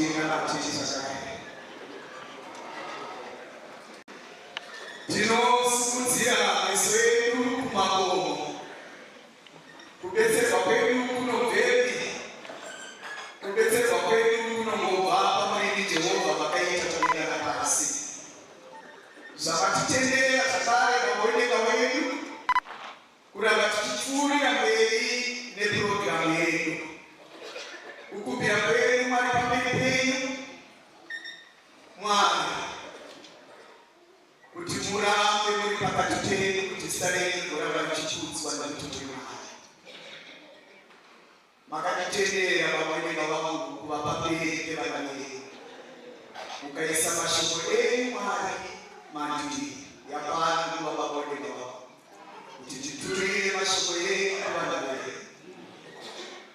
Tinamate zvakare. Tinosimudzira meso edu kumakomo. Kubetserwa kwedu kunobvepi? Kubetserwa kwedu kunongobva pamurimi Jehovha makaita kudenga napasi. Zvamatitendera zvakare Baba wedenga wedu kuramba tichipfuurira mberi nepurogiramu yedu. Kukumbira kwedu Mwari pamberi penyu Mwari kuti murambe muri pakati pedu kuti zita renyu rigoramba richikudzwa nekuti muri Mwari. Makanditendera baba vedenga vangu kuva pamberi pevana venyu, mukaisa mashoko enyu Mwari mandiri yapano kuva baba vedenga vangu kuti nditurire mashoko enyu kuvana venyu.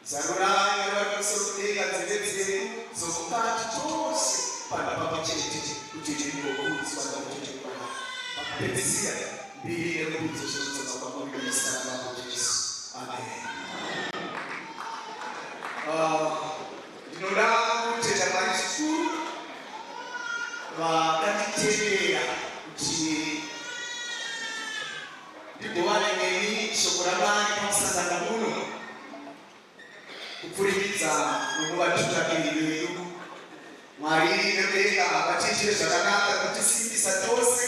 Zarurai Mwari vari pamusoro kudenga nzeve dzedu dzomukati tose pano pamwe chete kuti tigokudzwa nekuti tiri Mwari. Pakupedzisira, mbiri nerukudzo zvinodzoka kwamuri nezita raMambo Jesu. Amen. Ah, ndinoda kutenda Mwari zvikuru vakanditendera kuti ndigovane nemi shoko raMwari pamusangano uno kupfurikidza nomuvatungamiri vedu. Mwari vekudenga vatiitire zvakanaka kutisimbisa tose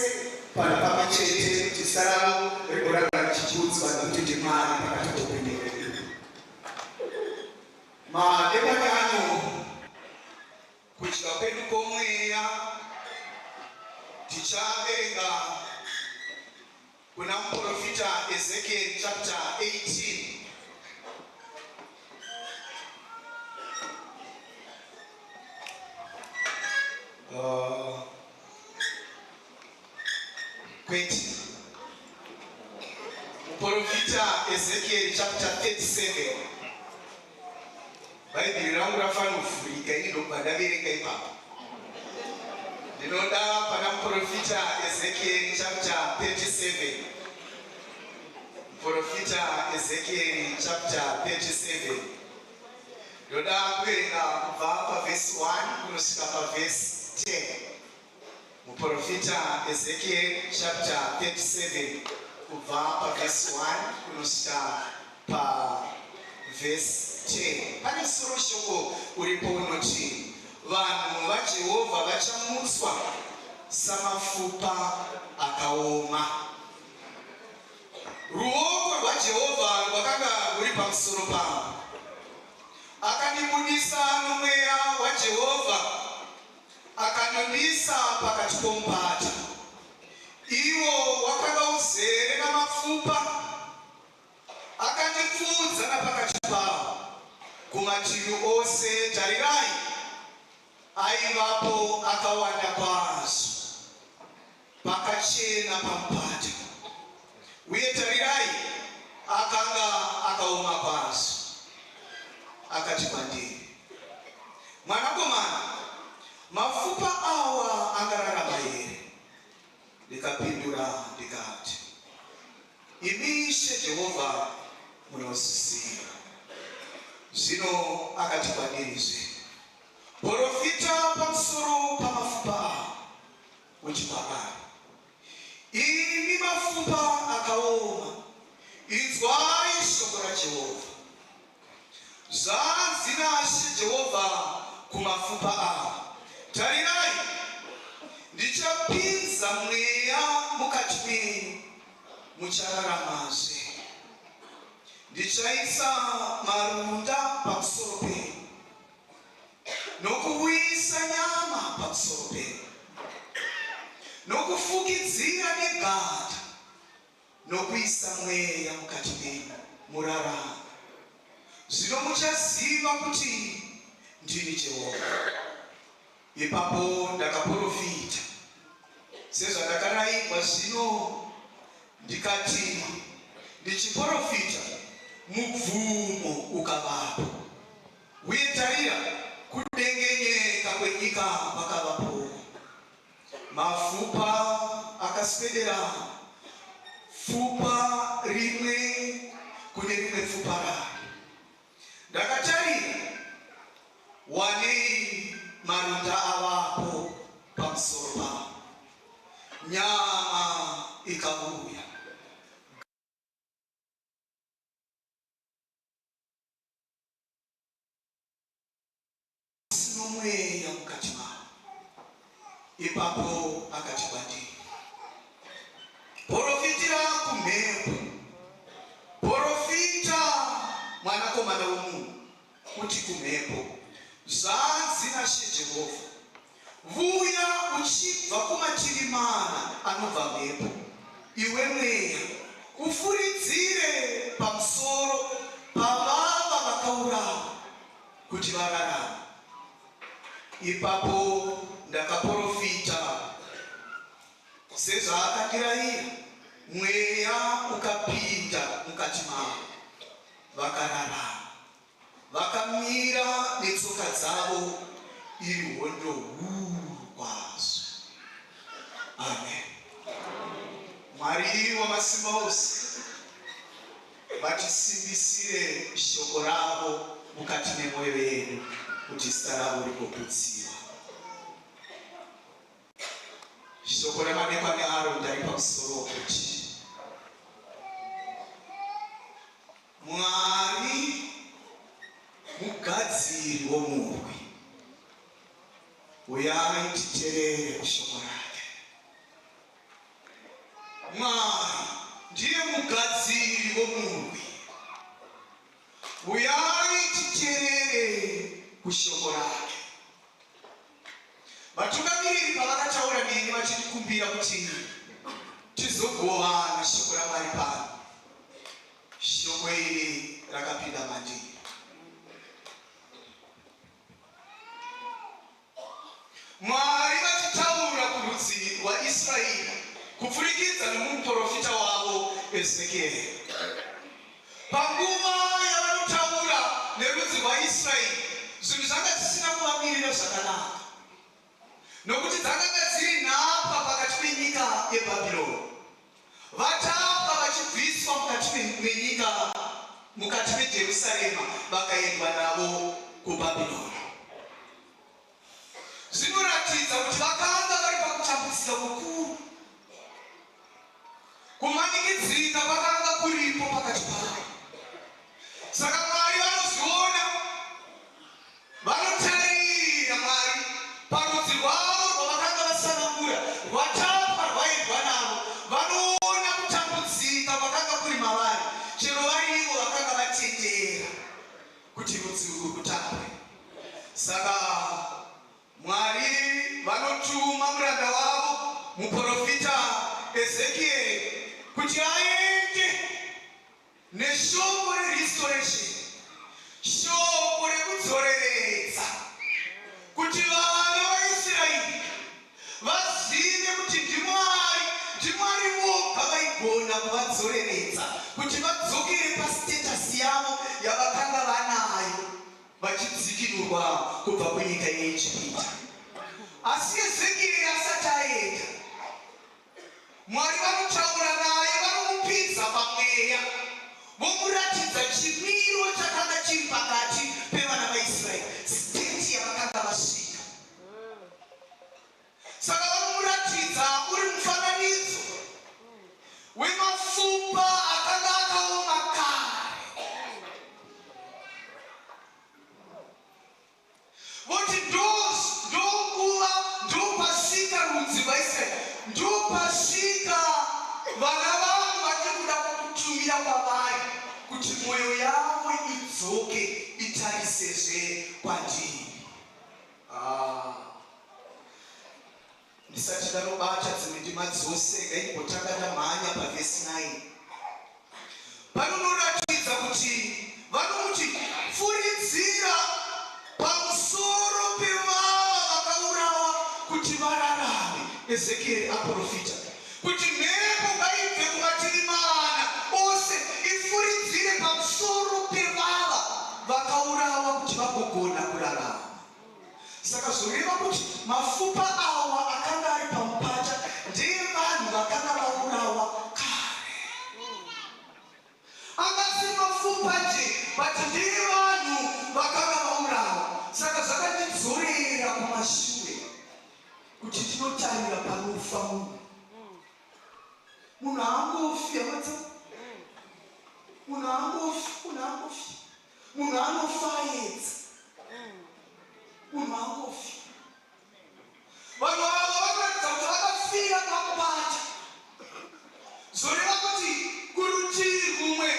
pano pamwe chete kuti zita ravo rigoramba richikudzwa nekuti ndiMwari pakati poupenyu hwedu. Madekwana ano kudya kwedu kwomweya tichaverenga Kuna muprofita Ezekiel chapter 18. Kwete. Muprofita Ezekiel chapter 37. Bhaibheri rangu rafanovhurika ini ndokubva ndaverenga ipapo. Ndinoda pana muprofita Ezekieri chapter 37. Muprofita Ezekieri chapter 37. Ndoda kuverenga kubva pavhesi 1 kunosvika pavhesi 10. Muprofita Ezekiel chapter 37 kubva pavhesi 1 kunosvika pavhesi 10. Pane musoro shoko uripo unoti vanhu vaJehovha vachamutswa samafupa akaoma. Ruoko rwaJehovha rwakanga rwuri pamusoro pangu, akandibudisa nomweya waJehovha Akandimisa pakati pomupata, iwo wakanga uzere namapfupa, akandipfuudza napakati pawo kumativi ose. Tarirai, aivapo akawanda kwazvo pakachena pamupata, uye tarirai, akanga akaoma kwazvo. Akati kwandiri, Mwanakomana, mapfupa awa angararama here? Ndikapindura ndikati, Imi Ishe Jehovha munozviziva. Zvino akati kwandirizve, Porofita pamusoro pamapfupa awa, uti kwaari, Imi mapfupa akaoma, inzwai shoko raJehovha. Zvanzi naShe Jehovha kumapfupa awa, Tarirai, ndichapinza mweya mukati menyu, muchararamazve. Ndichaisa marunda pamusoro penyu nokuuyisa nyama pamusoro penyu, nokufukidzira neganda, nokuisa mweya mukati menyu, murarame. Zvino muchaziva kuti ndini Jehovha. Ipapo ndakaporofita sezvandakarairwa. Zvino ndikati ndichiporofita, mubvumo ukavapo. Uye tarira, kudengenyeka kwenyika kwakavapo, mafupa akaswedera pfupa rimwe kune rimwe pfupa raro. Ndakatarira, wanei Maronda avapo pamusoro pavo, nyama ikauya. Nomweya mukati mavo. Ipapo akati kwandiri, Porofitira kumhepo, porofita mwanakomana womunhu, kuti kumhepo, Zvanzi naShe Jehovha, Vuya uchibva kumativi mana anobva mhepo, iwe mweya, ufuridzire pamusoro pavava vakaurawa, kuti vararame. Ipapo ndakaporofita sezvaakandiraira, mweya ukapinda mukati mavo, vakararama, vakamira netsoka dzavo, iri hondo huru kwazvo. Amen. Mwari wamasimba ose Vatisimbisire shoko ravo mukati memwoyo yedu kuti zita ravo rigokudziwa. Shoko ramadekwane aro ndari pamusoro wokuti Mwari mugadziri womurwi. Uyai titerere kushoko rake. Mwari ndiye mugadziri womurwi. Uyai titerere kushoko rake. Vatungamiriri pavakataura neni vachindikumbira kuti tizogovana shoko raMwari pano, shoko iri rakapinda mandiri. Mwari vachitaura kurudzi rwaIsraeri kupfurikidza nomuprofita wavo Ezekieri. Panguva yavanotaura nerudzi rwaIsraeri, zvinhu zvanga zvisina kuvamirira zvakanaka, nokuti dzakanga dziri nhapwa pakati penyika yeBhabhironi, vatapwa vachibviswa mukati menyika, mukati meJerusarema, vakaendwa navo kuBhabhironi. Zvinoratidza kuti vakanga vari pakutambudzika kukuru. Kumanikidzika kwakanga kuripo pakati pavo. Saka Mwari vanozviona, vanotarira Mwari parudzi rwavo rwavakanga vasanangura, rwatapwa rwaendwa navo. Vanoona kutambudzika kwakanga kuri mavari, chero vari ivo vakanga vatendera kuti rudzi urwu rutapwe. Saka Mwari vanotuma muranda wavo muprofita Ezekieri kuti aende neshoko rerestoration, shoko rekudzoreredza, kuti vana vaIsraeri vazive kuti ndiMwari, ndiMwari voga vaigona kuvadzoreredza kuti vadzokere pastatus yavo yavakanga vanayo vachidzikinurwa kubva kunyika yeIjipita. Asi Ezekieri asati aenda, Mwari vanotaura naye, vanomupinza pamweya, vomuratidza chimiro chakanga chiri pakati pevana vaIsraeri, state yavakanga vasvika. Saka vanomuratidza uri mufananidzo wemapfupa akanga akaoma kare. Voti ndonguva ndopasvika rudzi rwaIsraeri, ndopasvika vana vangu vandiri kuda kukutumira kwavari kuti mwoyo yavo idzoke itarisezve kwandiri. Ah. Ndisati ndanobata dzimwe ndima dzose, ngaimbotanga ndamhanya pavhesi 9. Panonoratidza kuti vanomuti furidzira pamusoro pevava vakaurawa kuti vararame. Ezekieri aprofita kuti mhepo ngaibve kumativi mana ose ifuridzire pamusoro pevava vakaurawa kuti vagogona kurarama. Saka zvoreva kuti mafupa awa akanga ari pamupata ndeevanhu vakanga vaurawa kare. Anga asiri mafupa nje but ndeevanhu vakanga vaurawa. Saka zvakandidzorera kumashure. Munhu angofi. Munhu anofa aedza. Munhu angofi. Vanhu ava vanoratidza kuti vakafira pamupata. Zvoreva kuti kurutivi rumwe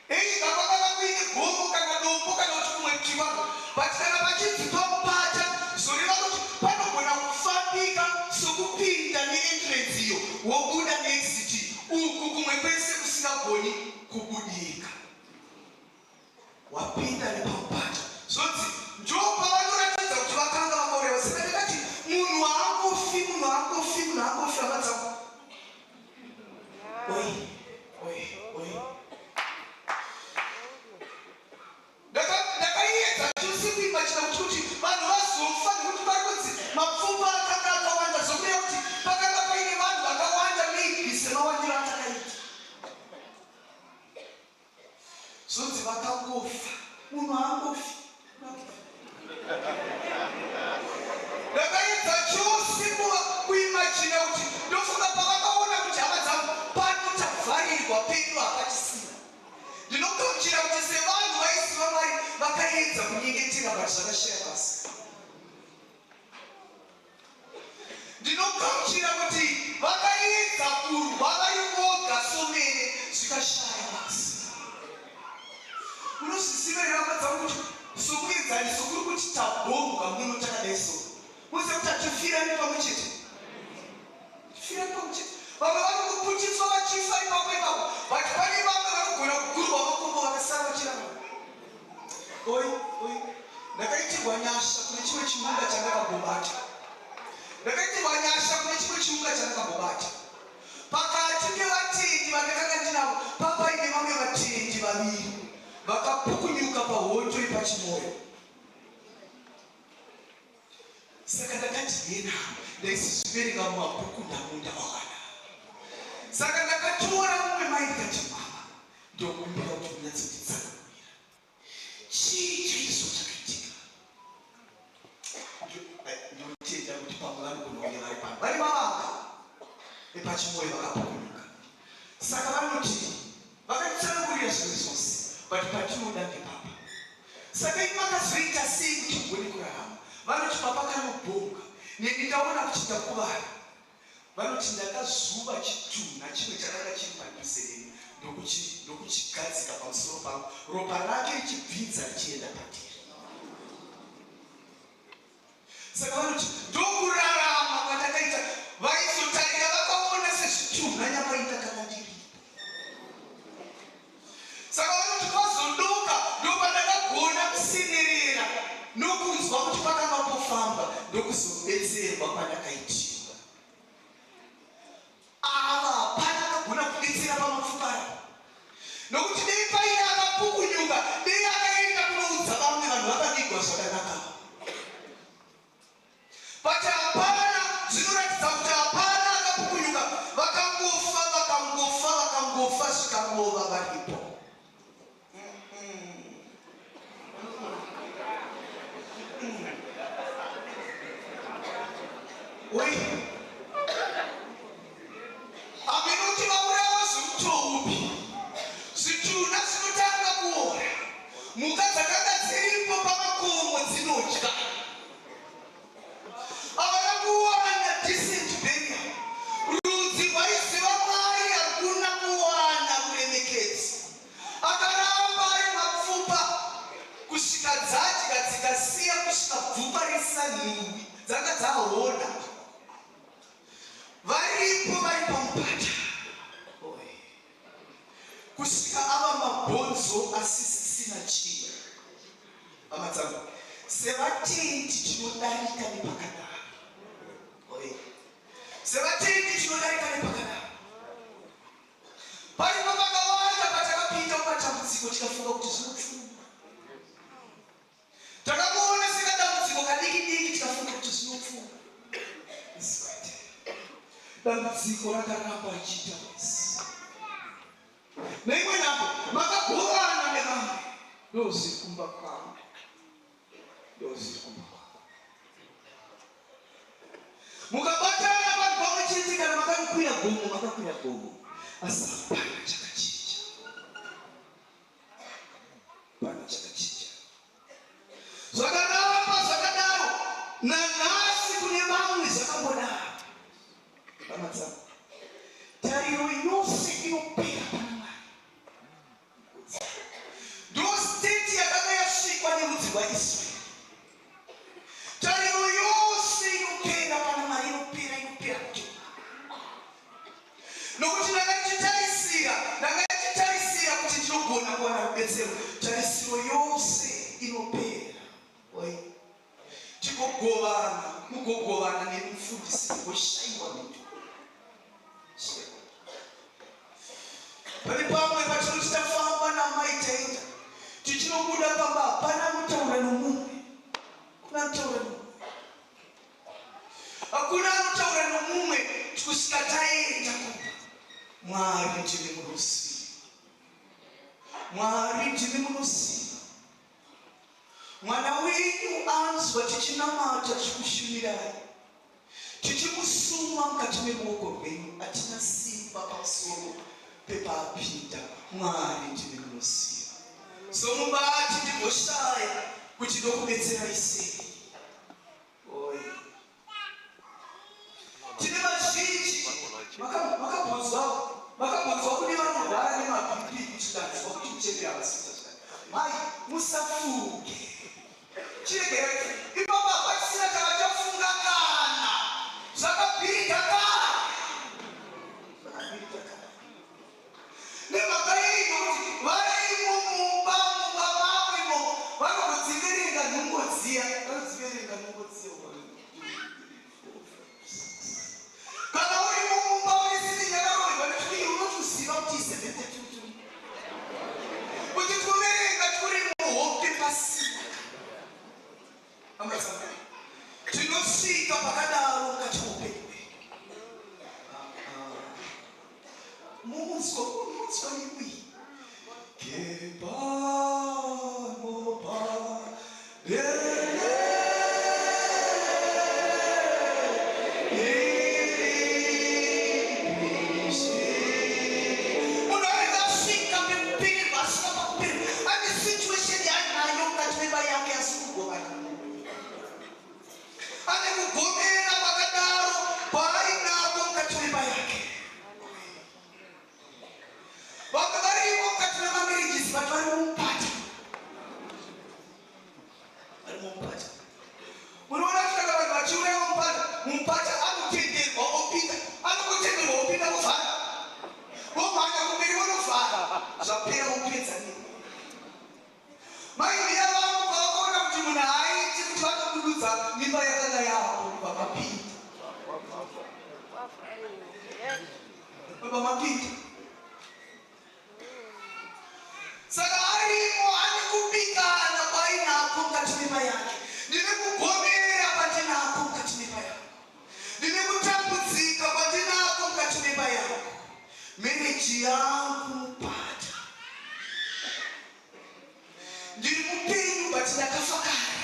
either kwakanga kuine gomo kana dombo kana kuti kumwe chivanhu, but kana pachinzi pamupata zvoreva kuti panogona kufambika sokupinda neentrance iyo wobuda neexit uku kumwe kwese kusingagoni kubudika. Wapinda nepamupata. Zvonzi ndopavanoratidza kuti vakanga vakauraiwa. Saka ndakati munhu haangofi, munhu haangofi, munhu haangofi hama dzangu. Oi, oi, oi. Ndakaiedza chose kuimachina kuti kuti vanhu vazofa nekuti pari kunzi mapfupa akanga akawanda zvokureva kuti pakanga paine vanhu vakawanda maybe semawandiro atakaita. Zvonzi vakangofa. Munhu haangofi. Ndakaedza chose kuva kuimajina kuti ndofunga pavakaona kuti hama dzangu pano tavharirwa pedu hapachisina. Ndinogamuchira kuti sevanhu vaiziva Mwari vakaedza kunyengetera but zvakashaya basa. Ndinogamuchira kuti vakaedza kurwa vari voga somene zvikashaya basa. Unozviziva here hama dzangu kuti somuenzaniso kuri kuti tabhombwa muno takadai so. Munoziva kuti hatifirani pamwe chete. Tifirani pamwe chete. Vamwe vari kuputiswa vachifa ipapo ipapo but pane vamwe vanogona kugurwa makumbo vakasara vachirarama. Oi, oi. Ndakaitirwa nyasha kune chimwe chiunga chandakambobata. Ndakaitirwa nyasha kune chimwe chiunga chandakambobata. Pakati pevatendi vandakanga ndinavo papaine vamwe vatendi vaviri vakapukunyuka pahondo yepachimoyo. Saka ndakati hena ndaisizviverenga mumabhuku ndamunda wawana. Saka ndakatora mumwe mai ndikati mama ndokumbira kuti munyatsonditsanangurira chii chaizvo chakaitika. Ndinotenda kuti pamwe vanogona kunge vari pano vari mavanga epachimoyo vakapukunyuka. Saka vanoti vakatitsanangurira zvinhu zvose but patinoda ndepapa. Saka imi makazoita sei kuti mugone kurarama? Vanoti papa kanobhonga neni ndaona kuti ndakuvara. Vanoti ndakazvuva chitunha chimwe chakanga chiri padhuze neni ndokuchigadzika pamusoro pangu, ropa rake richibvinza richienda pandiri. Saka vanoti ndokurarama kwandakaita, vaizotarira vakaona sezvitunha nyama indakanga ndiripo. Saka vanoti kwazodoka ndopandakagona kusenerera nokunzwa kuti pakanga pofamba ndokuzobetserwa kwandakaitirwa. Ava hapana akagona kubetsera pamapfupa aya nokuti dei paine akapukunyuka dei akaenda kunoudza vamwe vanhu vakavigwa zvakanaka. But hapana zvinoratidza kuti hapana akapukunyuka vakangofa vakangofa vakangofa zvikarova varipo. Oi. Aminoti vaurawa zvemutoo upi? Zvitunha zvinotanga kuora. Mhuka dzakanga dziripo pamakomo dzinodya. Havana kuwana decent burial. Rudzi rwaiziva Mwari hakuna kuwana ruremekedzo. Akaramba ari mapfupa kusvika dzadya dzikasiya kusvika bvupa risanhuwi dzanga dzahona. Varipo vari pamupata kusvika ava mabhonzo asisisina chinhu. Hama dzangu, sevatendi tinodarika nepakadaro. Sevatendi tinodarika nepakadaro. Paripo pakawanda patakapinda mumatambudziko tikafunga kuti zvinopfuura. Takakuona sekadambudziko kadiki diki tikafunga kuti zvinopfuura. Isikwete. Dambudziko rakaramba richiita wese. Neimwe nhambo makagovana nevamwe. Ndozviri kumba kwangu. Ndozviri kumba kwangu. Mukabatana vanhu pamwe chete kana makakwira gomo makakwira gomo asi hapana chakachinja. vamwe zvakambodaro. Hama dzangu, tariro yose inopera pana Mwari. Ndo state yakanga yasvikwa nerudzi rwaIsraeri. Tariro yose inopera pana Mwari, inopera, inopera kuti nokuti ndanga ndichitarisira, ndanga ndichitarisira kuti ndinogona kuwana rubetsero. Tarisiro yose inopera. Oi. Tigogovana, mugogovana nemufundisi mugoshayiwa mhinduro. Pane pamwe patinoti tafamba naamai taenda tichinobuda pamba hapana anotaura nomumwe. Kuna anotaura nomumwe. Hakuna anotaura nomumwe kusvika taenda kumba. Mwari ndimi munoziva. Mwari ndimi munoziva. Mwana wenyu anzwa tichinamata tichikushumirai tichimusuma mukati meruoko rwenyu hatina simba pamusoro pepaapinda. Mwari ndimi munoziva. Somubati ndigoshaya kuti ndokubetserai sei. Oi. Tine vazhinji makabvunzwa makabvunzwa kune vanorwara nemaBP kuchidanzwa kuti muchembera vasita mai musafunge chiregerai ipapa hapachisina chavachafunga kana zvakabhirika kare zvakabhirika kare Nemhaka yei? Nokuti varimo mumba, mumba mavo imomo, vanogodziverenga nhungo dziya, vanodziverenga nhungo dziya. One, two, three, four, five, six. Kana urimo mumba une sini yakarohwa netwii, unotoziva kuti seven two two. Kuti kuverenga turi muhope pasina. Hama dzangu, tinosvika pakadaro mukati moupenyu hwedu. Munzwa, munzwa imwi. Kepano pa Munhu anenge asvika pekupererwa, asvika pakupererwa, ane situation yaanayo mukati memba yake asi kugovana. Ane kugomera kwakadaro kwaainako mukati memba yake. Vamwe varimo mukati memamarriages but vari mumupata. Vari mumupata. Munoona kuti kana vanhu vachiuraya mumupata, mumupata anotenderwa opinda, anokutenderwa opinda vovhara. Vomhanya kumberi vonovhara. Zvapera vopedza newe. Mai mbiya vangu pavakaona kuti munhu haaiti kuti vanobududza mimba yakanga yapo kubva mapinda. Baba mapinda. Saka arimo ane kubikana kwainako mukati memba yake. Ndine kugomera kwandinako mukati memba yako. Ndine kutambudzika kwandinako mukati memba yako. Mereji yangu mupata. Ndiri mupenyu but ndakafa kare.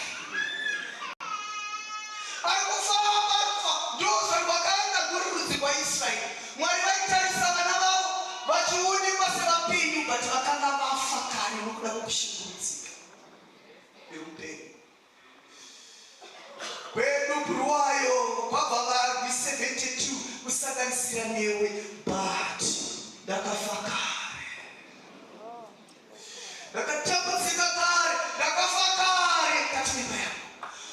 Ari kufamba ari kufa ndozvarwakanga rwuri rudzi rwaIsraeri. Mwari vaitarisa vana vavo vachionekwa sevapenyu but vakanga vafa kare nokuda kwekushungurudzika neupenyu. Kwedu Bulawayo kwabva varwi 72 kusanganisira newe but ndakafa kare. Ndakatambudzika kare, ndakafa kare mukati memba yangu.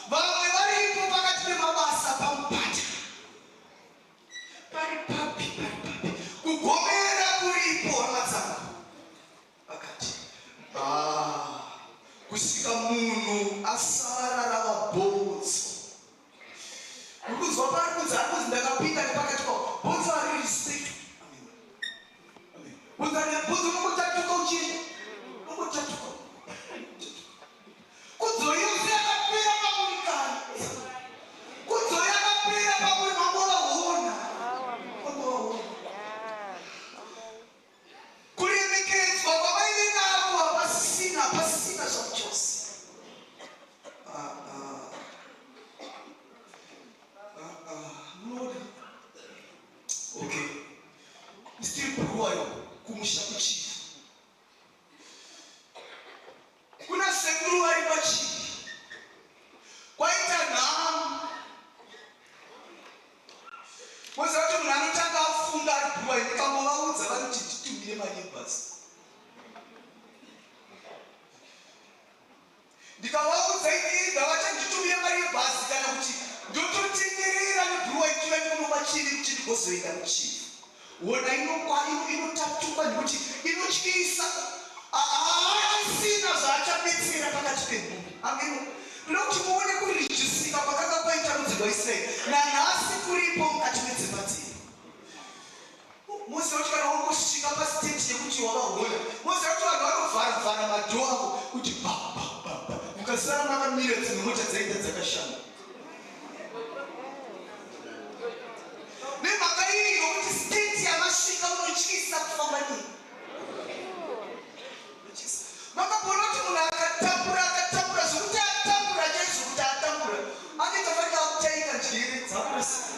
Vamwe varipo pakati pemabasa pamupata. Pari papi, pari papi. Kugomera kuripo hama dzangu. Vakati, ah, kusvika munhu asara rava bhotso. Uri kunzwa paari kunzi ari kunzi ndakapinda nepakati pavo. Bhotso hariri respect. Amen. Amen. Bhotso unongotatuka uchienda. Unongotatuka. Kudzo yose yakapera pamuri kare. Kudzo yakapera pamuri mambovaona. Mambovaona. Kuremekedzwa kwavaive nako hapasisina, hapasisina zvamuchose. Ah, ah. Ah, ah. Munoona? Moziva kuti munhu anotanga afunga ari bhuwa ine kangovaudza vanoti titumire mari yebhasi. Ndikavaudza either vachanditumira mari yebhazi kana kuti ndototenderera nebhuruwa itura ndikunopa chivi kuti ndigozoenda kuchivi. Wona inokwa inotatuka nekuti inotyisa. Haasina zvaachabetsera pakati pemhuri. Ameno. Ndoda kuti muone kurijisika kwakanga kwaita rudzi rwaIsraeri nanhasi kuripo mukati medzimba dzedu. Moziva kuti kana wangosvika pastate yekuti wava hona, moziva kuti vanhu vanovhara vhara madhoo avo kuti ba ba ba ba, mukasara makamira dzimwe mota dzaenda dzakashama. Nemhaka iyi yokuti state yamasvika unotyisa kufamba nei. Makambona kuti munhu akatambura akatambura zvekuti atambura chaizvo kuti atambura anoita fanika akutaika njere dzakurasika.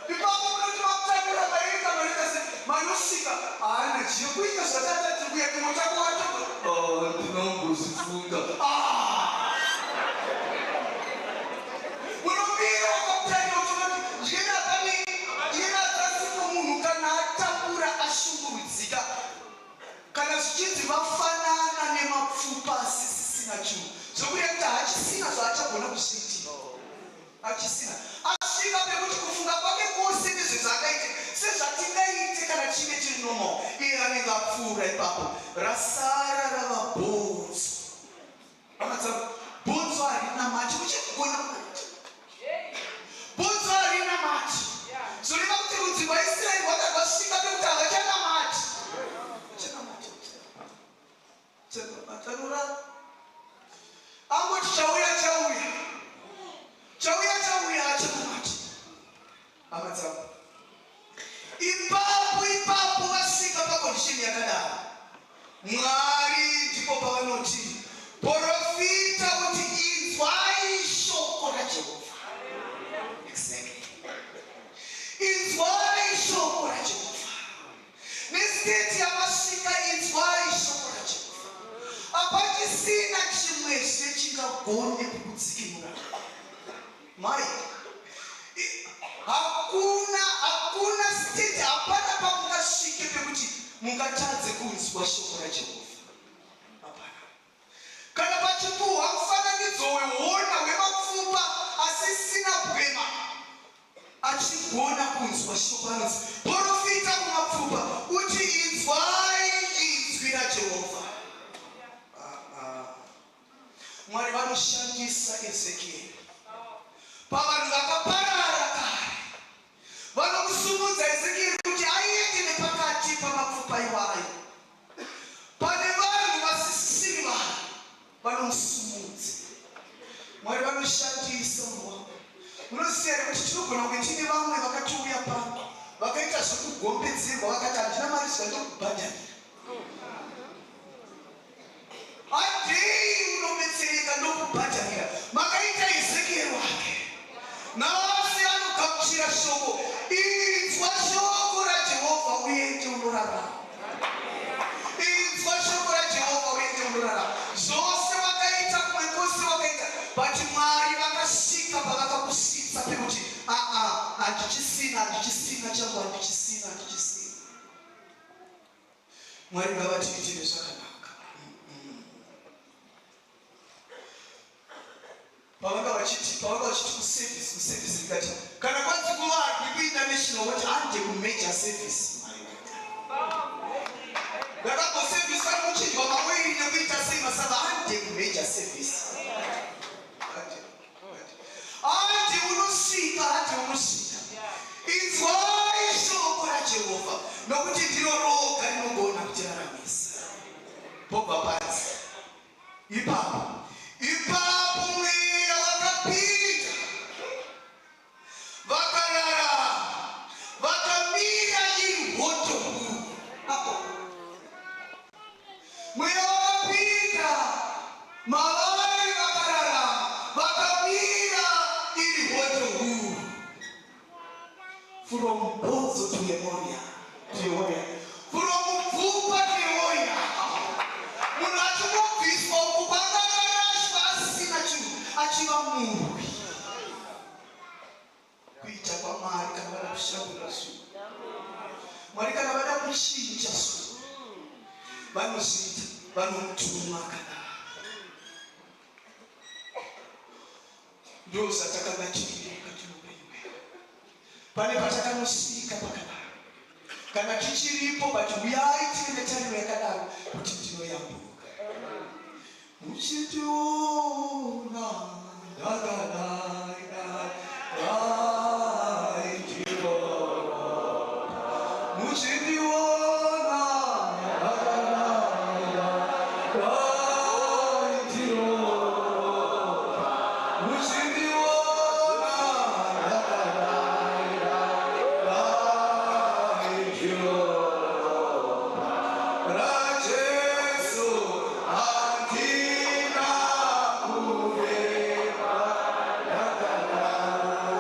Ipapo munoti makutambura maita maita se manosvika haana jiyo kuita zvatata tiri kuya kimwe chako watoka oh, ndinombozvifunga ah! Unomira wakatarira uchiona kuti njere hapani njere hadzasipo munhu kana atambura ashungurudzika kana zvichinzi vafanana nemapfupa asisisina chinhu zvokureva kuti haachisina zvaachagona kuzviitira achisina asvika pekuti kufunga kwake kwose nezvezvaakaite sezvatingaite kana chinge chiri normal iye anenge apfuura ipapo rasara rava bhonzo Hama dzangu, bhonzo harina mati, muchigona kunamata. Bhonzo harina mati. Zvoreva kuti rudzi rwaIsraeri rwaka rwasvika pekuti havachanamati. Vachanamati. Vachanamati. Anorara. Angoti chauya chauya. Chauya chauya achanamati. Hama dzangu. Ipapo ipapo vasvika pacondition yakadaro, Mwari ndipo pavanoti porofita kuti inzwai shoko raJehovha. Exactly. Inzwai shoko raJehovha. Nestate yamasvika inzwai shoko raJehovha. Hapachisina chimwezve chingagone kukudzikinura. Mai, hakuna hakuna state, hapana pamungasvike pekuti mungatadze kunzwa shoko raJehovha. Hapana. Kana pachipuhwa mufananidzo wehona hwemapfupa asisina bwema achigona kunzwa shoko anonzi porofita kumapfupa uti inzwai inzwi raJehovha. Ah, ah. Mwari vanoshandisa Ezekieri pavanhu vakaparara kare. Vanomusumudza Ezekieri kuti aende nepakati pamapfupa iwayo. Pane vanhu vasisiri vanhu vanomusumudza. Mwari vanoshandisa munhu wavo. Munoziva here kuti tinogona kunge tine vamwe vakatouya pano vakaita zvekugombedzerwa vakati handina mari zvandokubhadharira. Adii unobetsereka ndokubhadharira makaita Ezekiel wake. Nhasi anogamuchira shoko, inzwa shoko raJehovha uende unorarama. Inzwa shoko raJehovha uende unorarama. Zvose wakaita kumwe kwose wakaita, but Mwari vakasvika pavakakusvitsa pekuti aa handichisina, handichisina changu, handichisina, handichisina. Mwari ngavatiitire zvakanaka. Pavanga vachiti pavanga vachiti kuservice kuservice ndikati kana kwanzi kuvarwi kuinternational voti hande kumajor service. Ndakambosevhisa kuchinjwa maoiri nekuita sei masaba hande kumajor service. Handi unosvika, handi unosvika. Inzwai shoko raJehovha, nokuti ndiro roga rinogona kutiraramisa. Pobva panzi ipapo, ipapo mweya wakapinda, vakararama, vakamira iri hoto huru. Apo Mweya wakapinda mavari vakararama vakamira iri hoto huru. From bhonzo to a warrior, to a warrior. From mupfupa to a warrior. Munhu achingobviswa uku kwaangarashwa asina chinhu achiva murwi. Kuita kwaMwari kana vada kushandura zvinhu. Mwari kana vada kuchinja zvinhu vanozviita, vanomutuma akadaro. Ndozvatakanga tiri mukati meupenyu hwedu. Pane patakanosvika pakadaro. Kana tichiripo but huyai tive netariro yakadaro kuti tinoyambuka. Muchitiona ndakadai dai dai ndinoona. Muchindiona ndakadai dai dai ndinoona. Muchindiona ndakadai dai dai ndinoona. RaJesu handina kureva ndakadai.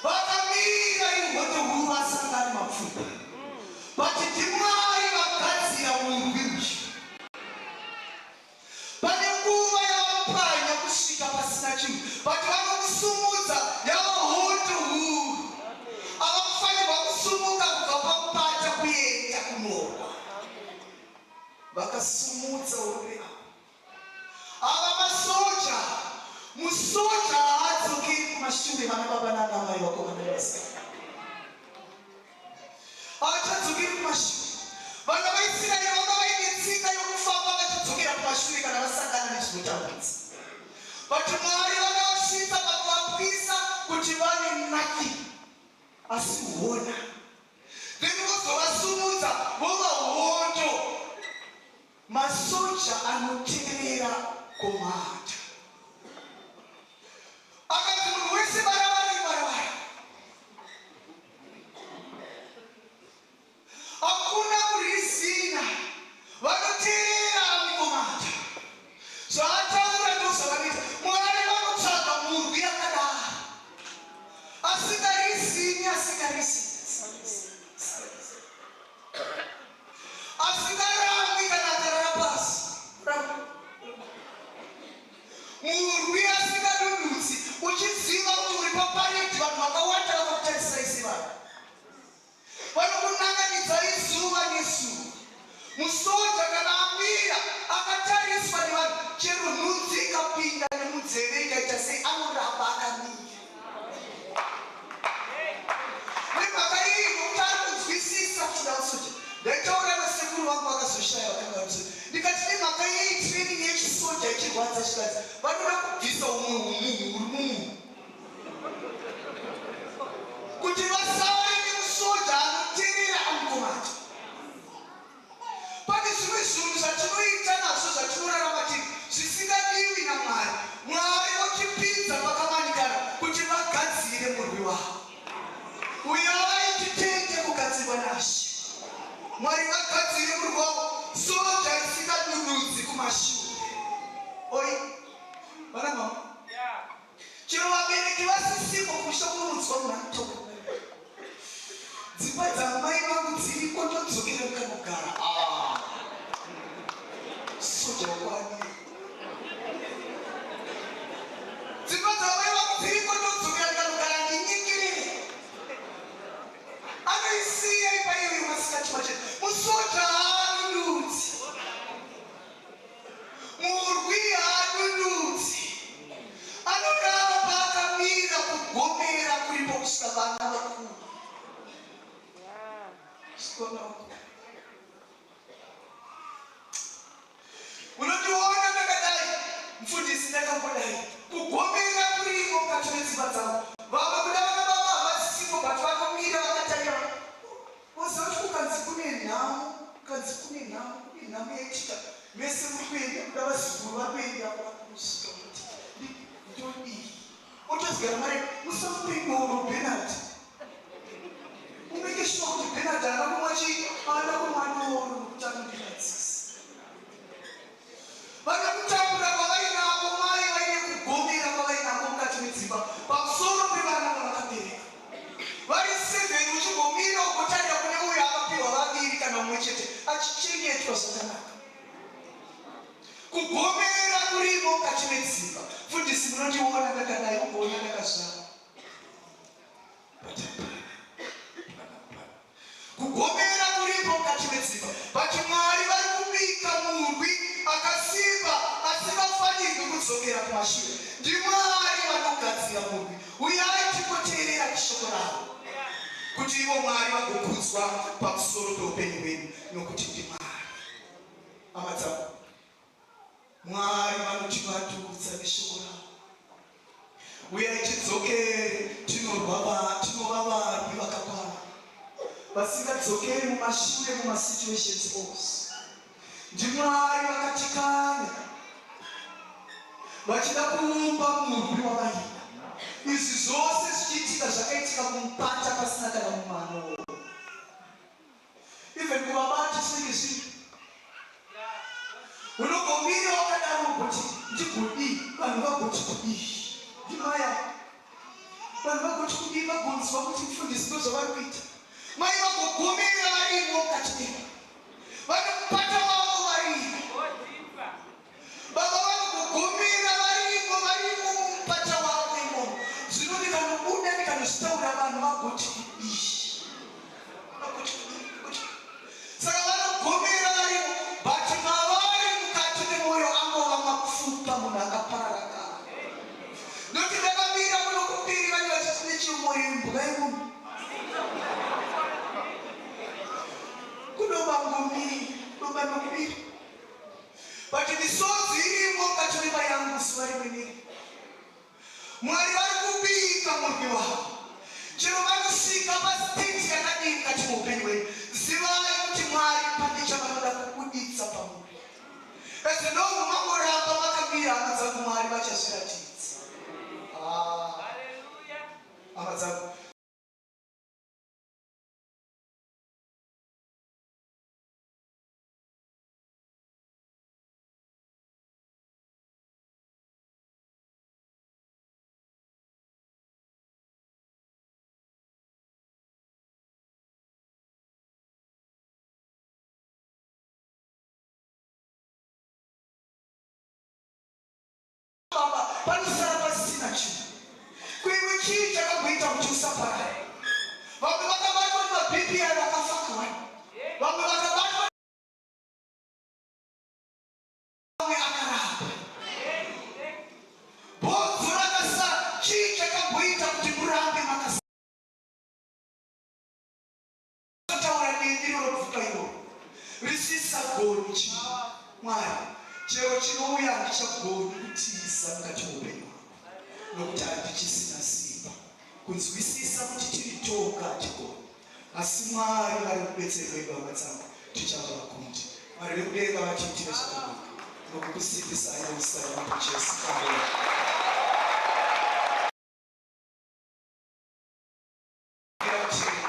Vakamira ihondo huru vasangani mapfupa. But ndiMwari vagadzira murwi uyu. Pane nguva yavapwanya kusvika pasina chinhu, but vanomusumudza yava hondo huru. Avakufanirwa kusumuka kubva pamupata kuenda kunorwa. Vakasumudza urwe ava. Ava masoja, musoja haadzokeri kumashure vana baba nana mai vakomana nevasikana. Havachadzokeri kumashure. Vana vaIsraeri vanga vaine tsika yokufamba vachidzokera kumashure kana vasangana nezvinotambudza. But Mwari vakavasvitsa pakuvapwisa kuti vane nothing asi hona. Then vozovasumudza vova hondo. Masoja anoteerera komanda. Akanzi munhu wese baravara ibaravara. Hakuna kurizina. Vanoteerera amikomanda. Zvaataura ndozvavanoita. Mwari vanotsvaga murwi akadaro. Asingarizini, asingarizini. Asingaramwi kana akarara pasi. Murwi asingadududzi, uchiziva kuti uri paparedi, vanhu vakawanda vakakutarisai sevanhu vanokunanganidzai zuva nezuva. Musoja kana amira akatariswa nevanhu, chero nhunzi ikapinda nemunzeve ikaita sei, anoramba akamira. Nemhaka iyi nokuti ari kunzwisisa kuti ndamusoja. Ndaitaura nasekuru vangu vakazoshaya vakanga vari musoja. Ndikati nemhaka yei training yechisoja ichirwadza zvikanzi vanoda kubvisa humwe humunhu huri mumunhu kuti vasare nemusoja anoterera amukomata. Pane zvimwe zvinhu zvatinoita nazvo zvatinorarama tiri zvisingadiwi naMwari. Mwari votipinza pakamanikana kuti vagadzire murwi wavo. Uyai titende kugadzirwa naShe. Mwari vagadzire murwi wavo soja risingadududzi kumashure. Oi, vana mama. Chero vabereki vasisipo kumusha kunounzwa munhu anotonga. Dzimba dzamai vangu dziriko ndodzokera mukanogara. Ah. Soja wakwani. Dzimba dzamai vangu dziriko ndodzokera ndikanogara ndinyikirire. Anoisiya imba iyoyo masikati machena. Musoja haanunudzi. Murwi haadududzi, anorara paakamira kugomera kuripo kusvika vana vakura. Kusvika vana vakura. Unondiona ndakadai, mfundisi ndakambodai, kugomera kurimo mukati medzimba dzavo. Vamwe kuda vana baba havasisipo but vanomira vakatarira. Moziva kuti kukanzi kune nhamo, kukanzi kune nhamo, kune nhamo yaitika, mese muri kuenda, kuda vazukuru vari kuenda vanosvika kuti ndodii. Otozigara mari, musamupe doro Bernard. Umeke sure kuti Bernard haana kumwa chii, haana kumwa doro nokuti anondiradzisa. Vane kutambura kwavainako mai vaine kugomera kwavainako mukati medzimba pamusoro pevana vavakabereka. Vari sevheni uchimbomira ugotarira kune uyo akapiwa vaviri kana mumwe chete achichengetwa zvakanaka. Kugomera kurimo mukati medzimba. Mfundisi munondiona ndakadai ugoona ndakazvara. But hapana, hapana, hapana. Kugomera kuripo mukati medzimba. But Mwari vari kubika murwi akasimba asingafanirwi kudzokera kumashure. NdiMwari vanogadzira murwi. Uyai tingoteerera kushoko ravo kuti ivo Mwari vagokudzwa pamusoro peupenyu hwedu nokuti ndiMwari. Hama dzangu, Mwari vanotivandudza neshoko ravo. Uyai tidzokere tinorwa tinova varwi vakakwana vasingadzokeri mumashure mumasituations ose. NdiMwari vakatikanya vachida kuumba murwi wavaida. Izvi zvose zvichiitika zvakaitika kumupata pasina kana mumano. Even kuvabati zvinenge zviri unogomira wakadaro ugoti ndigodii vanhu vagoti kudii ndimaya vanhu vagoti kudii vagonzwa kuti mufundisi ndozvavari kuita mai vagogomera varimo mukati memo vane mupata wavo varimo Baba vanogogomera varimo varimo mumupata wavo imomo. Zvino ndikanobuda ndikanozvitaura vanhu vagoti kudii? Vagoti kudii? Vagoti kudii? Saka vanogomera varimo but mavari mukati memwoyo angova mapfupa munhu akaparara kare. Noti ndakamira kuno kumberi vange vachiti nechimwoyo imbwa yemunhu. Kunoba ngomiri, kunoba nokubira. But misodzi irimo mukati memba yangu zuva rimwe nerimwe. Mwari vari kubika murwi wavo. Chero vanosvika pastate yakadii mukati meupenyu hwenyu, zivai kuti Mwari pane chavanoda kubuditsa pamuri. As long mangoramba makamira hama dzangu, Mwari vachazviratidza. Ah, hama dzangu. Baba panosara pasina chinhu. Kuiwe chii chakamboita kuti usaparare? Vamwe vakabatwa nemaBP ayo vakafa kawanda. Vamwe vakabatwa vamwe akarapa. Bhonzo rakasara. Chii chakamboita kuti murambe makasataura nemi rinobvuka iroro risisagoni chii? Mwari, chero chinouya handichagoni kutiza mukati meupenyu hwangu nokuti handichisina simba kunzwisisa kuti tiri toga hatigoni. Asi Mwari vari kubetseri vedu hama dzangu, tichava vakundi. Mwari vekudenga vatiitire zvakanaka nokukusimbisai muzita raMambo Jesu. Amen.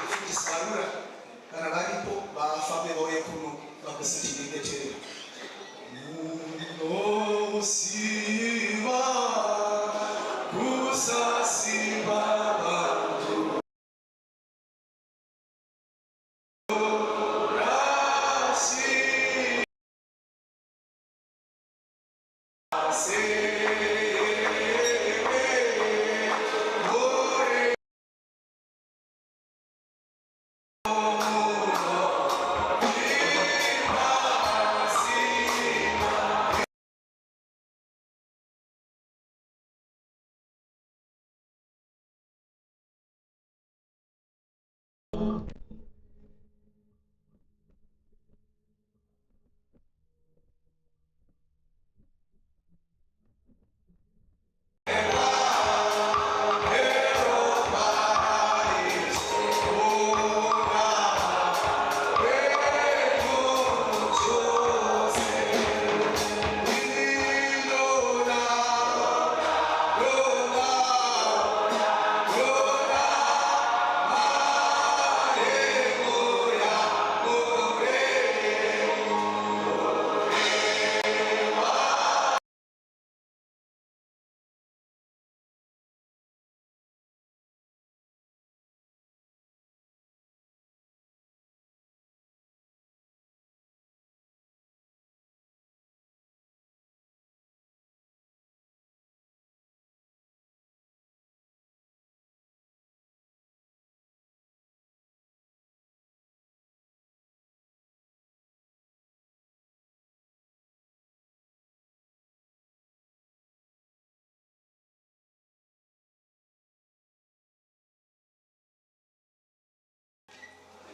Mufundisi Barura kana varipo vafambe vauye kuno vagozotinyengeterera. Munosiva kusasimba vanhu.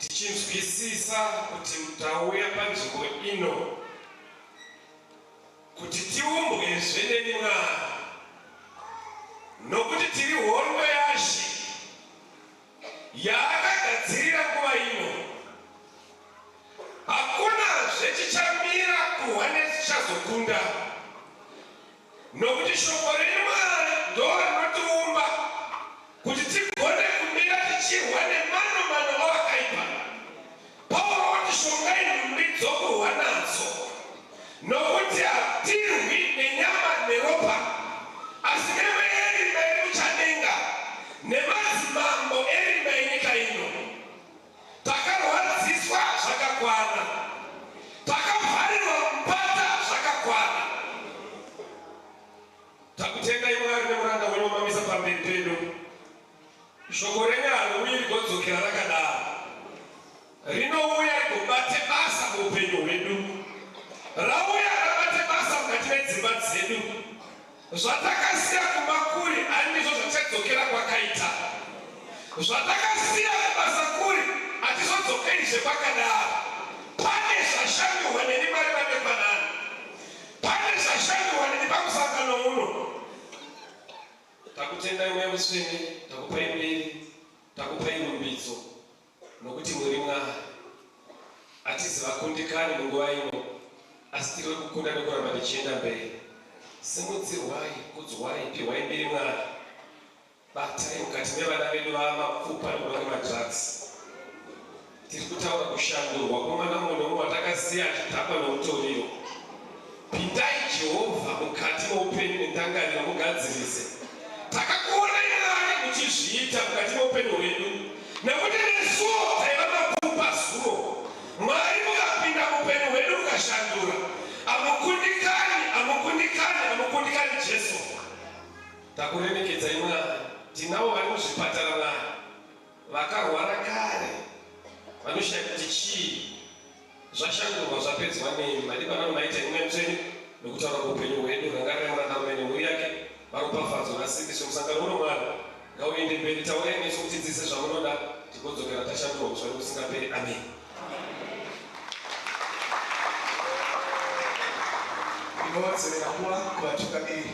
Tichinzwisisa kuti tauya panzvimbo ino kuti tiumbwezve nemi Mwari, nokuti tiri hondo yaShe yaakagadzirira nguva ino. Hakunazve chichamira kuhwa nechichazokunda, nokuti shoko renyu Mwari ndo rinotiumba kuti tigone kumira tichirwa nemano mano awakaipa. Pauro wati shongai nhumbi dzokurwa nadzo, nokuti hatirwi nenyama neropa, asi nemweya yerima iri muchadenga, nemadzimambo erima enyika ino. Takarwadziswa zvakakwana, takavharirwa mupata zvakakwana. Takutendai Mwari nemuranda wenyu wamamisa pamberi pedu. Shoko renyu hariuyi rigodzokera rakadaro, rinouya rigobate basa muupenyu hwedu. Rauya rabate basa mukati medzimba dzedu. Zvatakasiya kumba kuri handizvo zvatichadzokera kwakaita. Zvatakasiya kubasa kuri hatizodzokerizve kwakadaro. Pane zvashandurwa neni Mwari madekwanani. Pane zvashandurwa neni pamusangano uno. Takutendai Mweya Mutsvene, takupai mbiri, takupai rumbidzo nokuti muri Mwari. Hatizi vakundikani munguva ino, asi tiri vekukunda nekuramba tichienda mberi. Simudzirwai, kudzwai, pihwai mbiri Mwari. Batai mukati mevana vedu vamapfupa nekuda kwemadrugs. Tiri kutaura kushandurwa kwemwana mumwe nemumwe watakasiya achidhakwa nomutoriro. Pindai Jehovha mukati moupenyu nendangariro mugadzirise. Takakuonai Mwari muchizviita mukati moupenyu hwedu nekuti nesuwo taiva mapfupa zuro. Mwari mukapinda muupenyu hwedu mukashandura. Hamukundikani, hamukundikani, hamukundikani Jesu. Takuremekedzai Mwari. Tinavo vari muzvipatara Mwari. Vakarwara kare vanoshaya kuti chii zvashandurwa zvapedzwa nemi madikwana ano maita imwe mutsvene nokutaura kuupenyu hwedu rangarirai murandarume nemhuri yake varopafadzwe vasimbiswe musangano uno Mwari ngauende mberi taurai nesu mutidzidzise zvamunoda tigodzokera tashandurwa kusva nekusingaperi amen. Ndinodzorera nguva kuvatungamiri.